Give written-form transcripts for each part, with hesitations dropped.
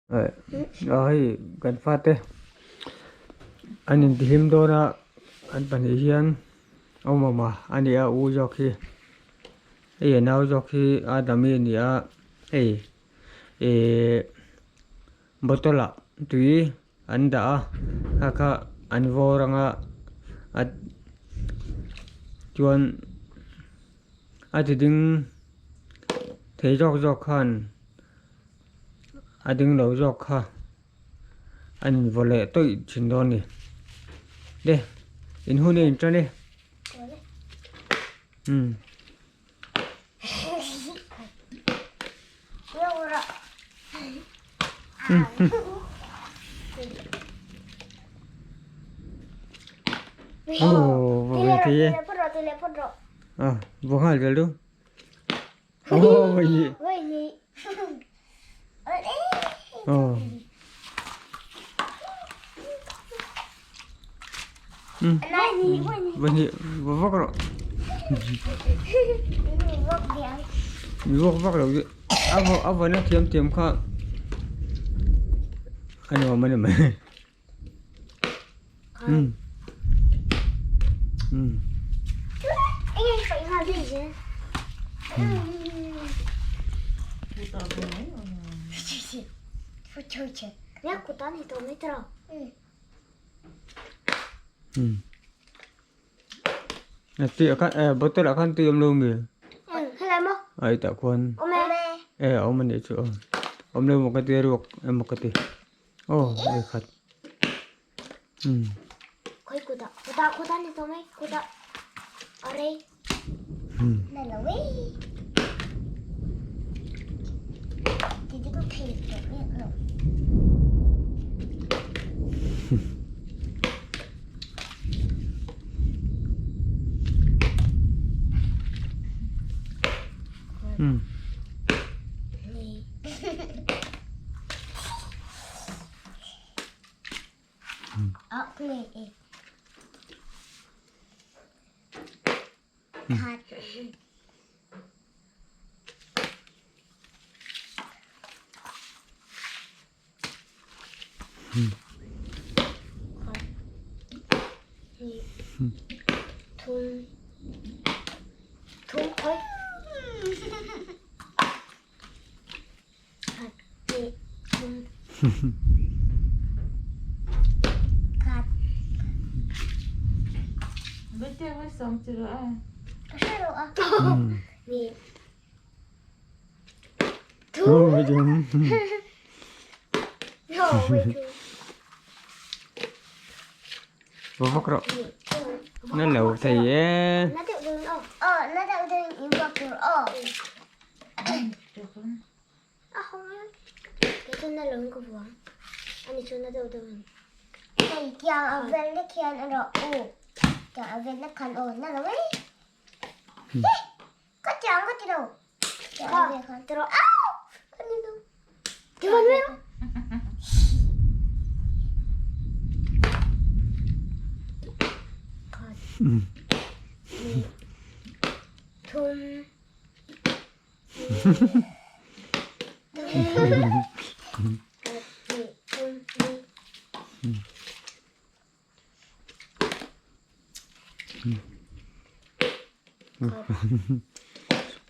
A hei kan fate an intihlim dawn a an pahnih hian awm awm a a ni a u zawk hi hei a nau zawk hi a dami a ni a hei ihh bottle ah tui an dah a kha kha an vawr ang a a chuan a ti ding thei zawk zawk khan. A ding lo zawk kha a invaw leh tawih thin dawn a ni le in hun a intan e umm. Aw va ve thei e a va nghal zel chu. Vak rawh vak vak lo chu a vawn a thiam thiam kha a nuam a ni mai Tui ah khan eh bottle ah khan tui a awm lo mi? Ai tah khuan eh a awm a nih chu aw awm lo maw ka ti a ruak emaw ka ti. Aw hei khat umm. Va vak rawh na lo thei e.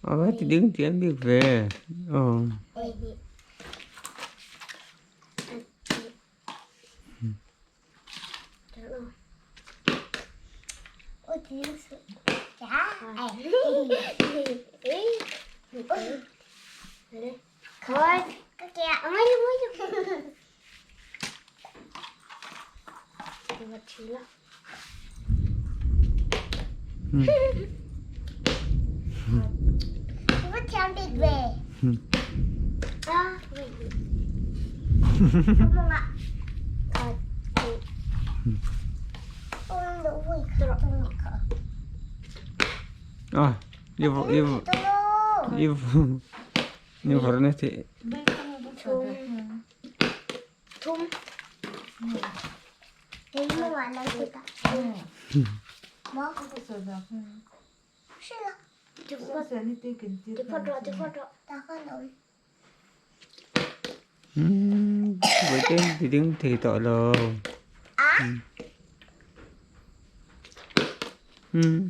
Ờ thì đứng thì em biết về ờ À, đi vào đi vào đi vào đi vào này thì Bawihte ti ding thei tawh lo. Umm.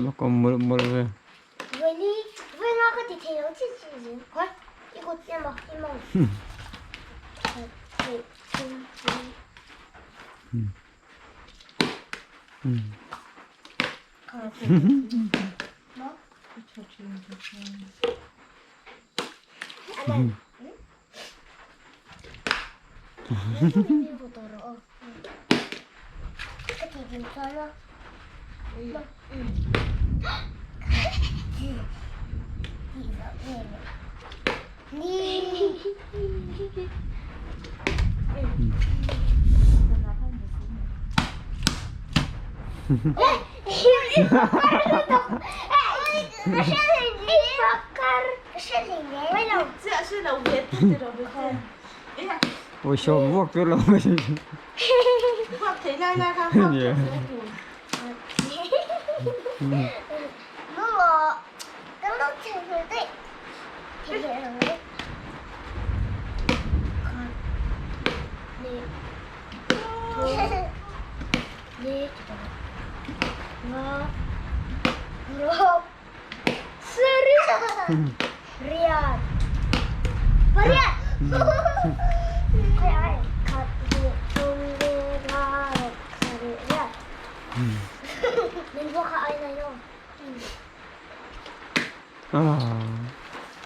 Mak awm mawlh mawlh ve. Ôi sawm vuak chu lo mai.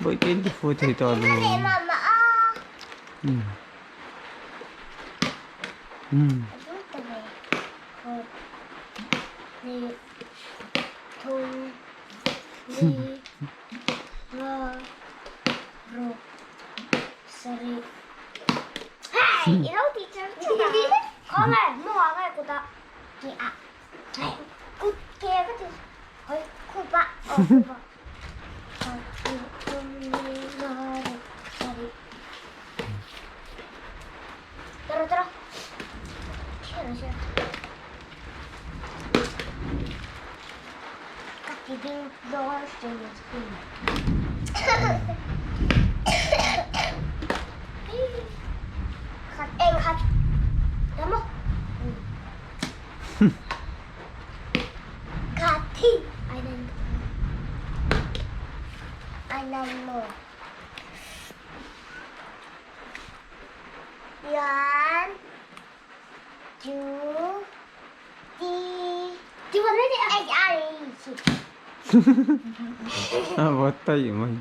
Bawihte in ti fu thei tawh lo. A vawt taih mai.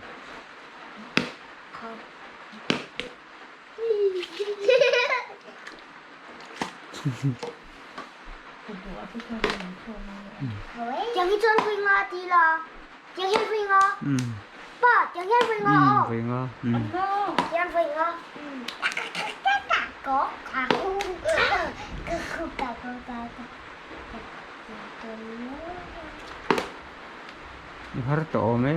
I har tawh awm e.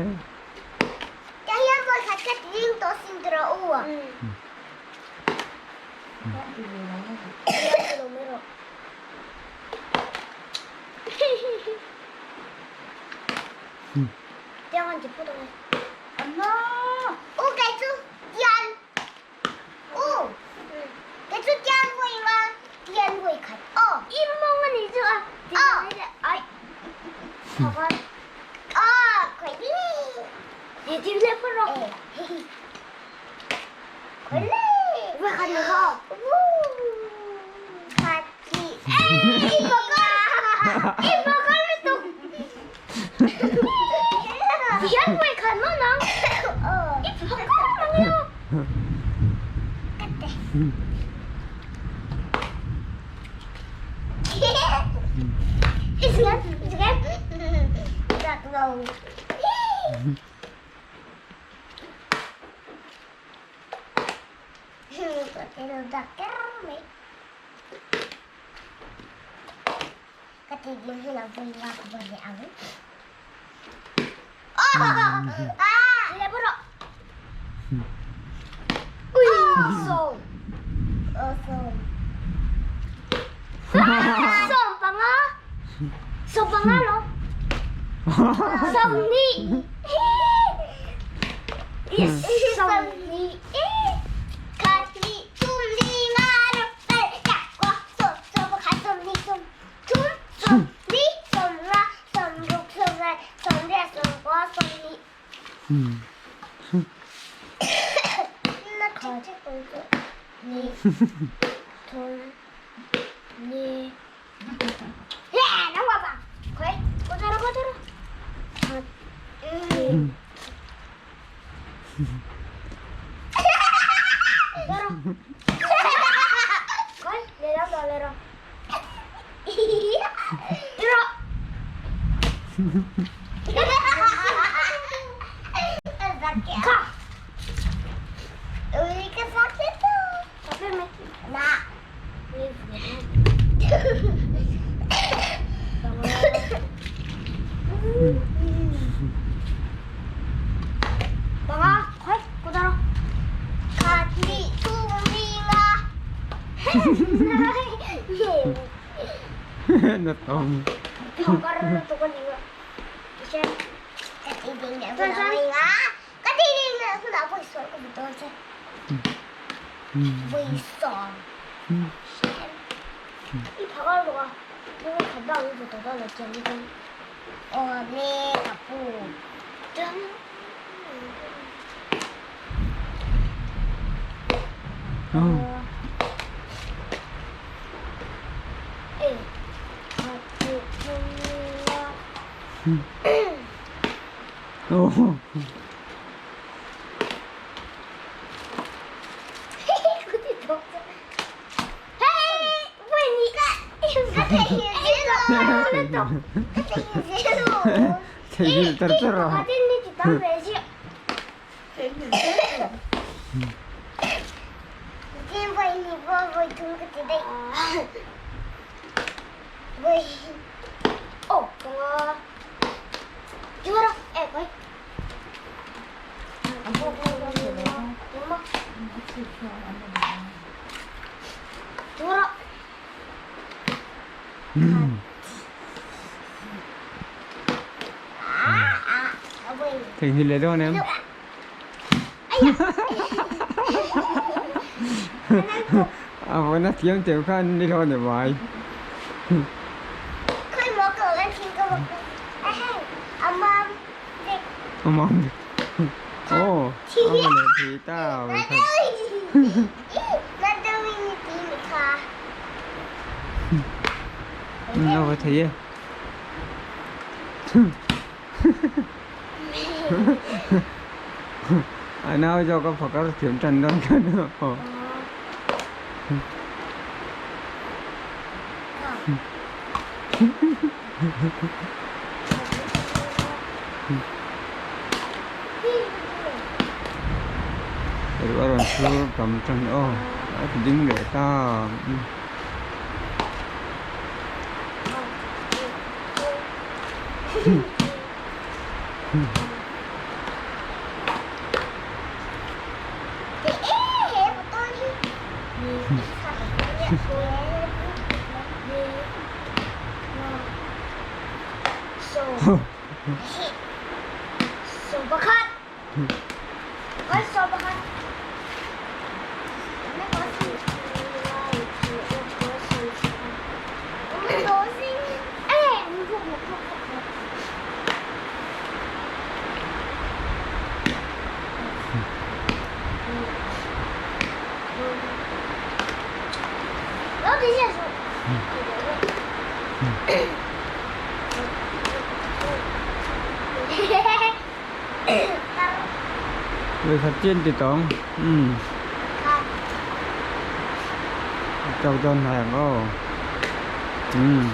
Na tawng. Theihnghilh ter ter a. Theihnghilh leh dawn em? A vawn a thiam teuh kha an ni lo ni mai. A mam Aw a va leh thei ta vawikhat. A va thei e. A nau zawk a phakar thiam tan dawn khan aw. A rawn sur tam tan aw a ti ding leh ta. Vawikhat chian ti tawng umm chak dawn hnai ang aw umm.